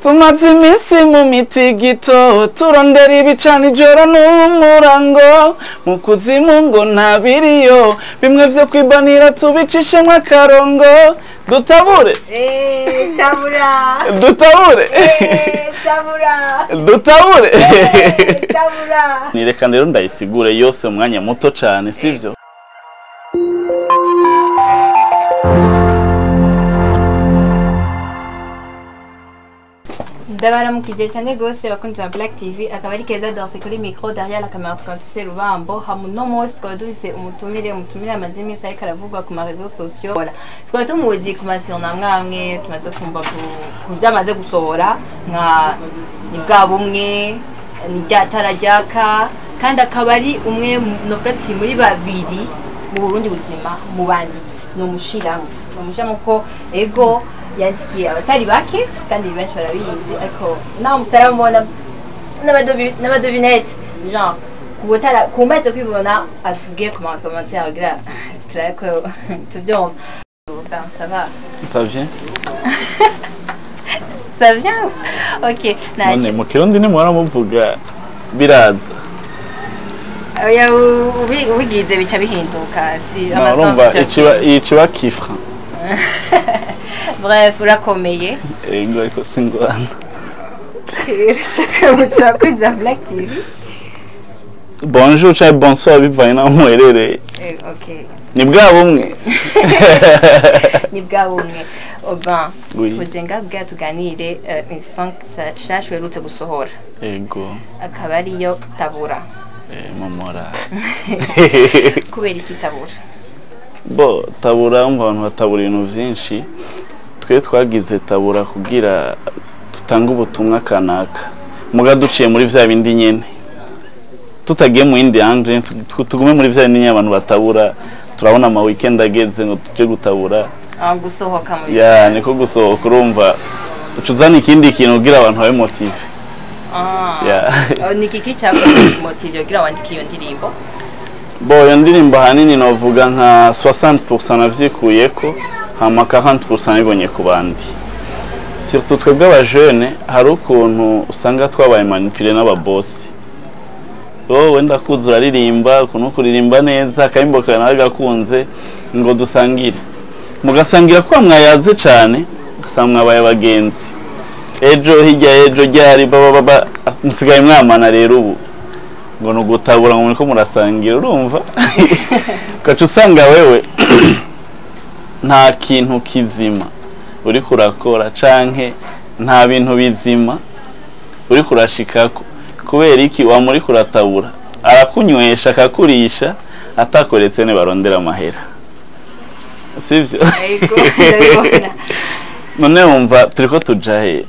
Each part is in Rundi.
Tumaze iminsi mu mitigito, turondera ibicana ijoro n'umurango, mu kuzimu ngo ntabiriyo, bimwe vyo kwibanira tubicishemwo akarongo. Dutabure. Tabura. Dutabure. Tabura. Dutabure. Tabura. Nireka rero ndayisigure yose umwanya muto cane, sivyo? Ndabaramukije cyane gose bakunzi ba Black TV, akaba ari Keza Dorse kuri micro, derrière la caméra tukaba dufise Rubambo. Hamwe no munsi tukaba dufise umutumire amaze iminsi ariko aravugwa ku ma réseaux sociaux. Voilà. Tukaba tumuzi ku masurnamwe amwe tumaze kumva ku vyo amaze gusohora, nka ni bwa bumwe, ni rya tara ryaka, kandi akaba ari umwe novuga ati muri babiri mu Burundi buzima mu banditsi. Ni umushiramwe ko ego yandikiye abatari bake kandi benshi barabizi, ariko naho mutaramubona n'amadovinette genre kubotara kumaze kwibona atubwiye ku ma commentaire kugira turako tuvyumva. Ben ça va. Ça vient. Ça vient. OK. None mu Kirundi ni mwaramuvuga biraza. Oya, ubigize bica bihinduka si amasansi. Ikiba kifra. Bref, urakomeye. Ego, ariko singorana. Urashaka kuza Black TV? Bonjour cyangwa bonsoir bivanye n'aho muherereye. OK. Ni bwa bumwe. Ni bwa bumwe. Oban, tujenga bwa tuganire song nshasha uherutse gusohora. Ego. Akaba ariyo Tabura. Momora. Kubera iki Tabura? Bo, Tabura umva abantu batabura ibintu vyinshi. Twe twagize Tabura kugira tutange ubutumwa kanaka, muga duciye muri vya bindi nyene, tutagiye mu yindi angle, tugume muri vya bindi nyene abantu batabura. Turabona ama weekend ageze ngo tuje gutabura, gusohoka mu ya niko gusohoka, urumva ucuzana ikindi kintu kugira abantu babe motive. Ya ni kiki cyakumotive kugira wandike iyo ndirimbo? Bo, iyo ndirimbo ahanini novuga nka 60% navyikuyeko, hama 40% nabibonye ku bandi. Surtout twebwe abajene hari ukuntu usanga twabaye manipulé n'ababosi. Wowe ndakuzi uraririmba, ukuntu kuririmba neza, akayimbo kawe nawe gakunze, ngo dusangire. Mugasangira kwa mwayaze cane, ugasanga mwabaye abagenzi. Ejo hirya ejo ryari baba baba musigaye mwamana rero ubu. Ngo nugutabura ngo muriko murasangira, urumva? Ugaca usanga wewe nta kintu kizima uriko urakora, canke nta bintu bizima uriko urashikako. Kubera iki? Wa muriko uratabura arakunywesha akakurisha atakoretse ne barondera amahera, sivyo? Ego, ndabibona. None wumva turiko tuja he?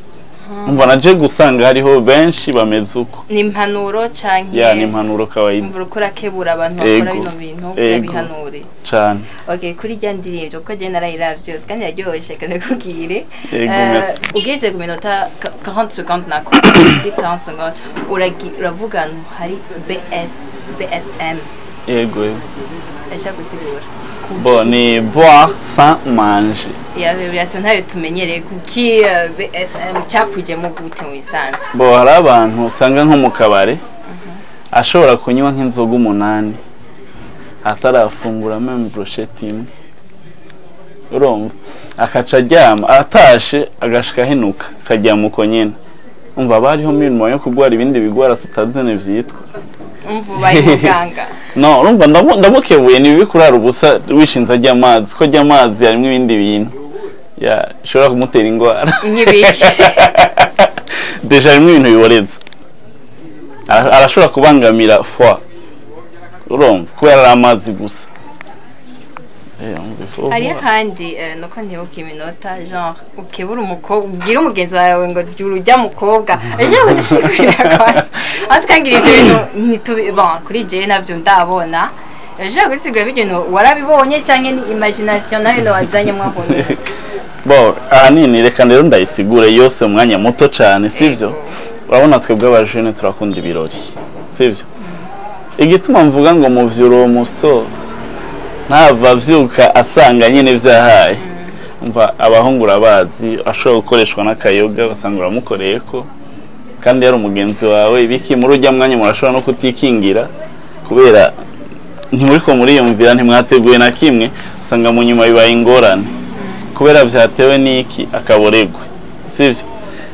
Umva naje gusanga hariho benshi bameze uko. Ni impanuro canke? Ya, ni impanuro kawaida. Umva uriko urakebura abantu bakora bino bintu kubihanure. Cane. Okay, kuri rya ndirimbo ko je narayiravye yose kandi yaryoshe, kandi kubwire. Ugeze ku minota 40 secondes nako. Kuri 40 secondes uravuga hari BSM. Ego. Ashaka gusigura. Bo, ni boire sans manger. Ya version ntayo tumenyereye, kuki BSM cyakujemo gute mu bisanzwe? Bo, hari abantu usanga nko mu kabare ashobora kunywa nk'inzoga 8 atarafungura même brochette imwe, urumva akaca aryama, atashe agashika ahenuka akaryama uko nyene. Umva bariho mirimo yo kugwara ibindi bigwara tutazene vyitwa. Umva ubaye muganga. No, urumva ndamukebuye, ni bibi kurara ubusa wishinze ajya amazi, ko ajya amazi harimo ibindi bintu ya shobora kumutera ingwara. Nk'ibiki? Deja harimo ibintu biboreza, arashobora kubangamira foie, urumva kubera ari amazi gusa. Hari ahandi nuko ntibuka iminota, genre ukebura umukobwa, ubwira umugenzi wawe ngo urujya mukobwa ejo gusigurira kwanza atwangira ibyo bintu bon kuri je navyo ndabona ejo gusigurira ibintu warabibonye cyangwa ni imagination nayo no wazanye mwabonye? Bo, ahanini reka rero ndayisigure yose umwanya muto cane, sivyo? Urabona twebwe abajene turakunda ibirori, sivyo? Igituma mvuga ngo muvyuro muso ntava avyuka asanga nyene vyahaye. Umva, abahungu urabazi, ashobora gukoreshwa n'akayoga, ugasanga uramukoreye ko kandi yari umugenzi wawe ibiki. Muri ujya mwanya murashobora no kutikingira kubera ntimuriko muriyumvira, ntimwateguye na kimwe. Usanga mu nyuma bibaye ingorane kubera vyatewe n'iki? Akaboregwe, sivyo?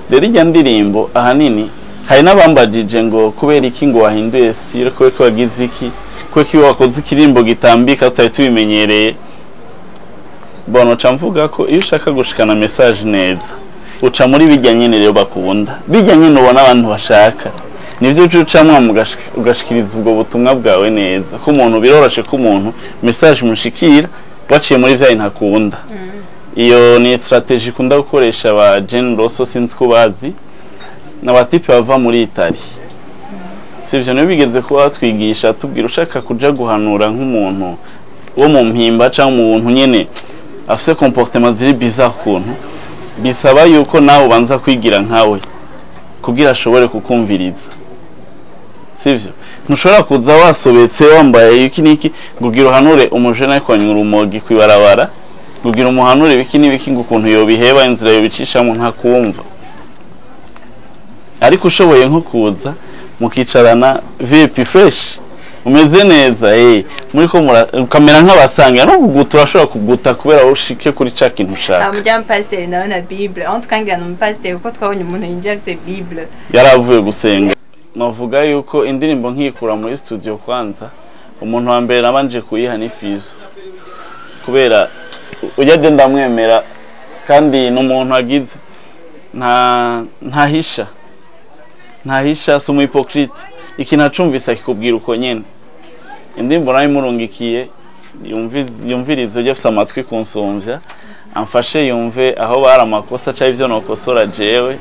Rero ijya ndirimbo ahanini hari n'abambajije ngo kubera iki ngo wahinduye style, kubera ko wagize iki, kubera ko iyo wakoze ikirimbo gitambika tutari tubimenyereye. Bon, uca mvuga ko iyo ushaka gushikana message neza, uca muri bijya nyene rero bakunda, bijya nyene ubona abantu bashaka, nivyo uca ucamwo ugashikiriza ubwo butumwa bwawe neza, ko umuntu biroroshe ko umuntu message mushikira baciye muri vya bintu akunda. Iyo ni stratégie ikunda gukoresha ba Jean Rosso, sinzi ko bazi, n'abatipe bava muri Italy, sivyo? Niyo bigeze kuba batwigisha, tubwira ushaka kuja guhanura nk'umuntu wo mu mpimba cyangwa umuntu nyene afise comportement ziri bizarre ukuntu, bisaba yuko nawe ubanza kwigira nkawe kugira ashobore kukumviriza, sivyo? Ntushobora kuza wasobetse, wambaye iki n'iki, ngo ugira uhanure umujene ariko anywa urumogi kw'ibarabara, ngo ugira umuhanure ibiki n'ibiki, ngo ukuntu yobiheba, inzira yobicishamo, ntakumva. Ariko ushoboye nko kuza mukicarana, "Vipi, fresh, umeze neza?" Muri ko ukamera nk'abasanga no kuguta, urashobora kuguta kubera wowe ushike kuri ca kintu ushaka. Mujya mupasiteri nawe na Bible, aho tukangira ni umupasiteri, kuko twabonye umuntu yinjiye afise Bible. Yari avuye gusenga. Navuga yuko indirimbo nkiyikura muri studio, kwanza umuntu wa mbere nabanje kuyiha ni Fizo, kubera ujya je ndamwemera kandi ni umuntu agize nta ntahisha ntahisha, si umu hypocrite. Ikintu acumvise akikubwira uko nyene. Indirimbo nayo imurungikiye, yumvirize, ujya afise amatwi kunsumvya, amfashe yumve aho bari amakosa canke ivyo nokosora jewe.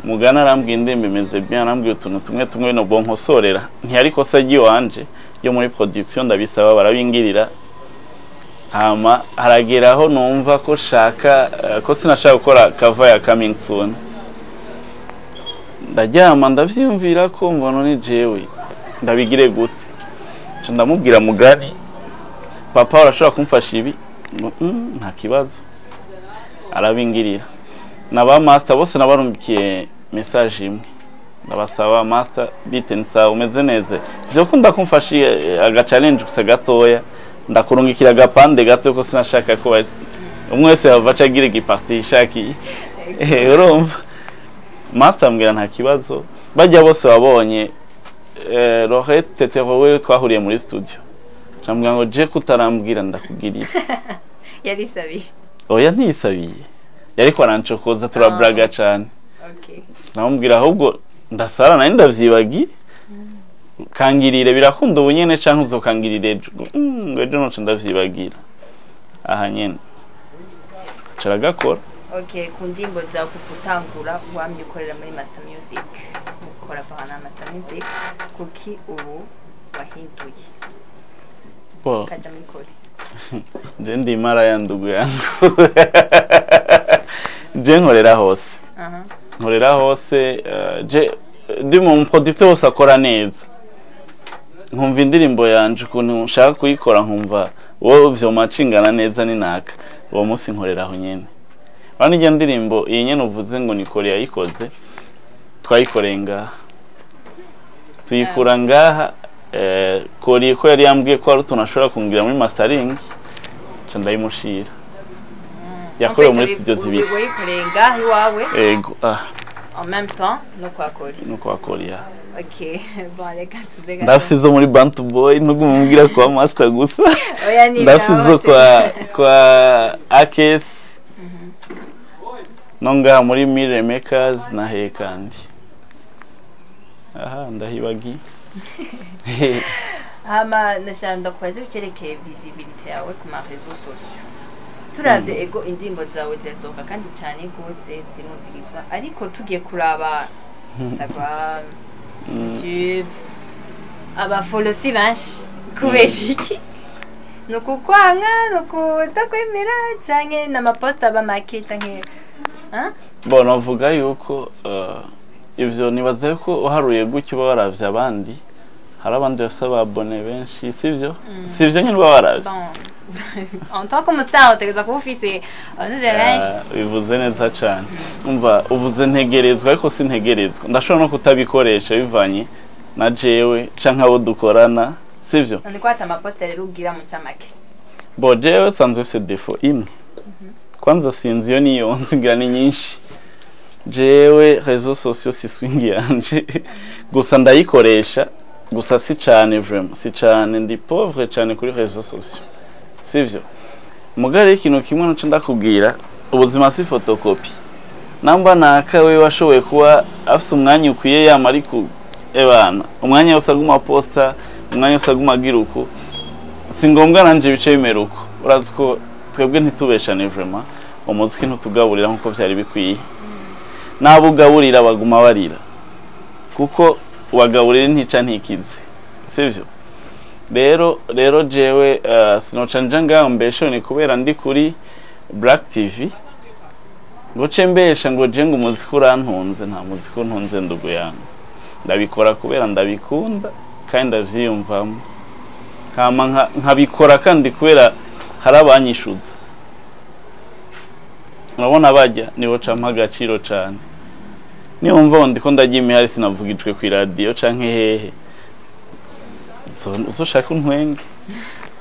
Mugana arambwiye indirimbo imeze bien, arambwiye utuntu tumwe tumwe no nkosorera, ntiyari kosa ry'iwanje, ryo muri production. Ndabisaba, barabingirira. Hama haragera aho numva ko shaka ko sinashaka gukora cover ya Coming Soon. Ndaryama ndavyiyumvira ko mbona ni jewe ndabigire gute. Nca ndamubwira: "Mugani papa, urashobora kumfasha ibi?" Ngo, "Nta kibazo." Arabingirira. Na ba master bose nabarungikiye message imwe, ndabasaba: "Master, bite? Ni sawa, umeze neza? Vyo kunda kumfasha aga challenge gusa gatoya, ndakurungikira agapande gato, ko sinashaka ko umwe wese yava aca agira igiparti yishakiye." Urumva, master ambwira nta kibazo. Bajya bose wabonye, Lorette Tetero wewe twahuriye muri studio, camubwira ngo je kutarambwira ndakugirira. Yarisabiye? Oya, ntiyisabiye, yariko arancokoza, turabraga cane. Namubwira ahubwo ndasara nari ndavyibagiye, kangirire birakunda ubu nyene canke uzokangirira ejo? Ngo ejo noca ndavyibagira aha nyene, caragakora. Okay, ku ndirimbo zawe kuva utangura wamye ukorera muri Master Music, ukora na Master Music, kuki ubu wahinduye Bo, ukaja muri kore? Je ndi imara ya ndugu yangu, je nkorera hose. Nkorera hose, je ndi mu producteur wose akora neza, nkumva indirimbo yanje ukuntu nshaka kuyikora, nkumva wowe vyomacingana neza ni naka, uwo munsi nkorera aho nyene. Urabona ijya ndirimbo iyi nyene uvuze ngo ni Korea yayikoze, twayikoreye ngaha, tuyikura ngaha. Kori ko yari yambwiye ko hari utuntu ashobora kungira muri mastering, nca ndayimushira. Yakorewe muri studio zibiri. Wayikoreye ngaha iwawe? Ego, ah. En même temps no kwa Kori? No kwa Korea. Okay, bon, reka tuve gato. Ndafise izo muri Bantu Boy, ntugumubwira kwa master gusa. Oya, ni Ndafise izo kwa Akes, no ngaha muri Mire Makers na he kandi aha ndahibagiye. Hama ndashaka ndakubaze ucerekeye visibility yawe ku ma réseaux sociaux. Turavye, ego, indirimbo zawe zirasohoka kandi cyane rwose zirumvirizwa, ariko tugiye kuraba Instagram, YouTube, abafollow si benshi. Kubera iki? Ni ukukwanga, ni ukutakwemera, canke ni amaposta aba make, canke, hein? Bon, navuga yuko ivyo nibaza yuko uharuye gutyo uba waravye abandi. Hari abandi bafise aba abonnés benshi, sivyo? Sivyo nyine, uba waravye. Bon, en tant que star utegereza kuba ufise abanuze benshi. Ah, bivuze neza cane. Umva, uvuze ntegerezwa, ariko sintegerezwa. Ndashobora no kutabikoresha bivanye na jewe canke abo dukorana, sivyo? None ko ata amaposte rero ugira mu camake? Bo, jewe sanzwe mfise défaut imwe. Kwanza sinzi iyo niyo nzi, ngira ni nyinshi. Jewe réseaux sociaux si swing yanje. Gusa ndayikoresha, gusa si cane, vraiment si cane. Ndi pauvre cane kuri réseaux sociaux, sivyo? Mugabo rero ikintu kimwe naco ndakubwira: ubuzima si photocopie. Namba naka we washoboye kuba afise umwanya ukwiye, yama ari ku ebana, umwanya wose aguma posta, umwanya wose aguma agira uku, si ngombwa nanje bice bimera uko. Urazi ko twebwe ntitubeshane, vraiment umuziki ntutugaburira nkuko vyari bikwiye. N'abo ugaburira baguma barira, kuko ubagaburira ntica ntikize, sivyo? Rero jewe sinoca nja ngaho mbesho ni kubera ndi kuri Black TV ngo ce mbesha ngo je ngo umuziki urantunze. Nta muziki untunze, ndugu yangu. Ndabikora kubera ndabikunda kandi ndavyiyumvamo, hama nkabikora kandi kubera hari abanyishuza. Urabona bajya nibo campa agaciro cane. Niyo mva ndiko ndarya imihari, sinavugijwe ku iradiyo canke hehe. Uzoshaka untwenge,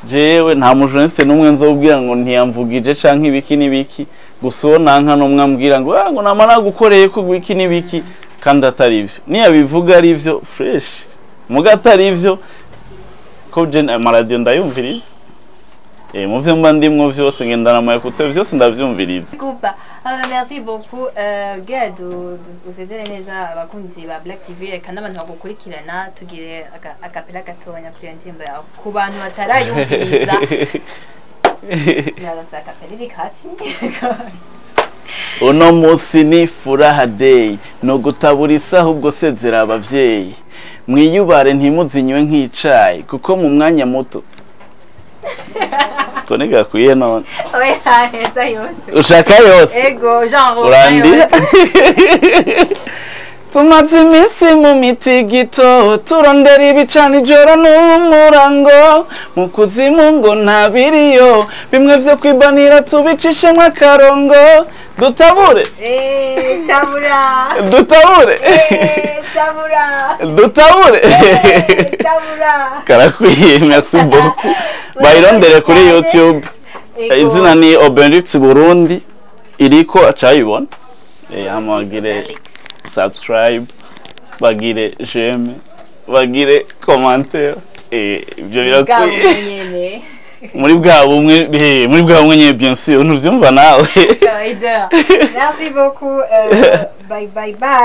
jewe nta mujournaliste n'umwe nzobwira ngo ntiyamvugije canke ibiki n'ibiki. Gusa uwo nanka n'umwe ambwira ngo ah, ngo nama nagukoreye ko ibiki n'ibiki kandi atari ivyo. Niyabivuga ari ivyo, fresh. Muga atari ivyo, ko je amaradiyo ndayumviriza, mu vyo mba ndimwo vyose, ngendana ama écouteurs, vyose ndavyumviriza. Kupa. Merci beaucoup. Gadu, usezere neza abakunzi ba Black TV, reka n'abantu bagukurikirana. Tugire a cappella gatonya kuri iyo ndirimbo yawe ku bantu batarayumviriza. Narasa a cappella iri kati. Uno munsi ni furaha day, no gutabura isaha ubwo sezera abavyeyi. Mwiyubare, ntimuzinywe nk'icayi, kuko mu mwanya muto ko gakwiye none. Oya, heza yose. Ushaka yose? Ego, genre. Urandira. Tumaze iminsi mu mitigito, turondera ibicana ijoro n'umurango. Mu kuzimu ngo ntabiriyo, bimwe vyo kwibanira tubicishemwo akarongo. Dutabure. Eh, tabura. Dutabure. Eh, tabura. Dutabure. Eh, tabura. Karakwiye, merci beaucoup. Bayirondere kuri YouTube. Ego. Izina ni Obenlux Burundi, iriko acayibona. Hama bagire Alex. subscribe, bagire j'aime, bagire commentaire. Ibyo Bwa birakwiye. bumwe nyene. Muri bwa bumwe, muri bwa bumwe nyene, bien sûr, ntuvyumva nawe. Leader. Merci beaucoup. Bye bye bye.